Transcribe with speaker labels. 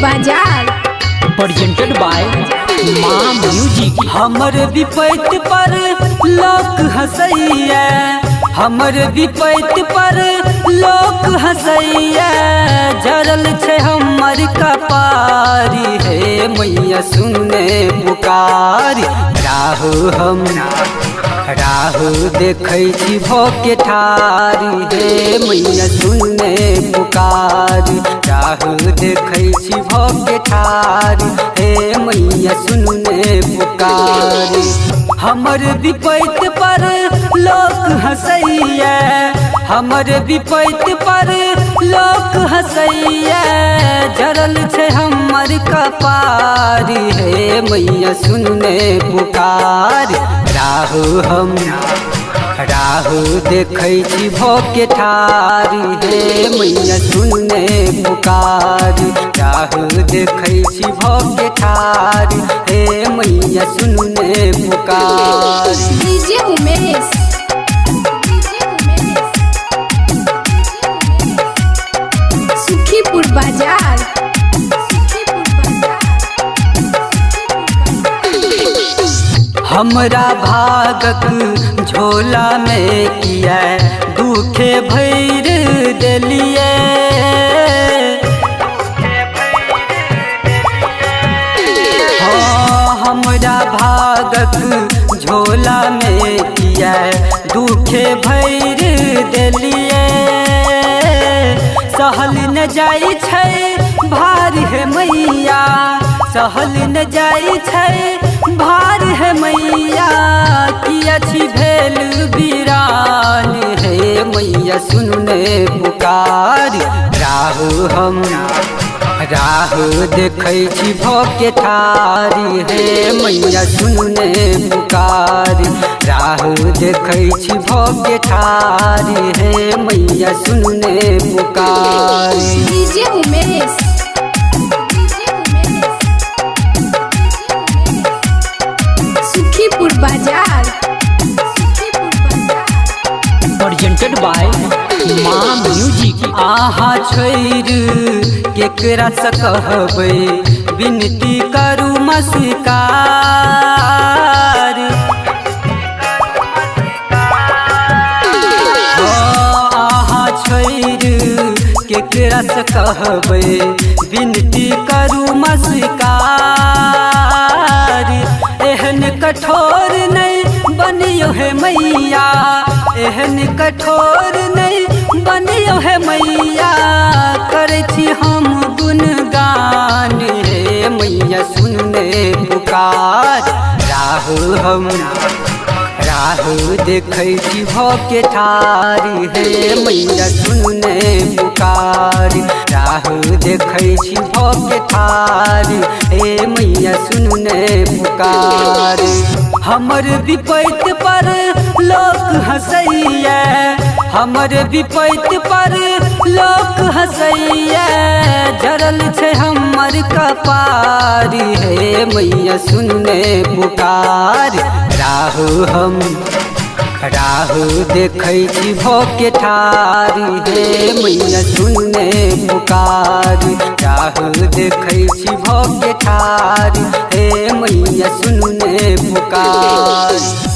Speaker 1: बाजार।
Speaker 2: Presented by मां music.
Speaker 3: हमर विपैत पर लोक हंसैया, हमर विपैत पर लोक हंसैया, जरल छै हमर कपारी हे मैया सुने पुकारी। राहु हम राहु देखै छी भोके ठारी हे मैया सुने पुकारी। राहु देखै छी भोके ठारी हे मैया सुने पुकारी। हमर विपैत पर लोक हंसैया, हमर विपैत पर लोक हंसैया, जरल छै हमर कपारी हे मैया सुने पुकारी। राहु हम राहु देखै छी भोके ठारी हे मैया सुने पुकारी। राहु देखै छी भोके ठारी हे मैया सुने पुकारी।
Speaker 1: डीजे उमेश, सुखीपुर बाजार।
Speaker 3: हमरा भागक झोला में किया दुखे भैर देलिए, हाँ, हमरा भागक झोला में किया दुखे भैर देलिए। सहल न जाइ छै भार हे मैया, सहल न जाइ छै भार हे मैया, किया छी भेल वीरान हे मैया सुनने पुकार। राहु हम राहु देखै छी भोके ठारी हे मैया सुनने पुकारी। राहु देखै छी भोके ठारी हे मैया सुनने पुकारी।
Speaker 1: डीजे उमेश, सुखीपुर बाजार।
Speaker 2: प्रेजेंटेड बाय मां म्यूजिक।
Speaker 3: आहा छोड़ि केकरा से कहबै विनती करू मस्कार, आहा छोड़ि केकरा से कहबै विनती करू मस्कार। एहन कठोर नहीं बनियो हे मैया, एहन कठोर नहीं बनियो हे मैया, करै छी हम गुणगान हे मैया सुनने पुकार। राहु हम राहु देखै छी भोके ठारी हे मैया सुनने पुकारी। राहु देखै छी भोके ठारी हे मैया सुनने पुकारी। हमर विपैत पर लोक हंसैया, हमर विपैत पर लोक हंसैया, जरल छै हमर कपारी हे मैया सुनने पुकार। राहु हम राहु देखै छी भोके ठारी हे मैया सुनने पुकारी। राहु देखै छी भोके ठारी हे मैया सुनने पुकारी।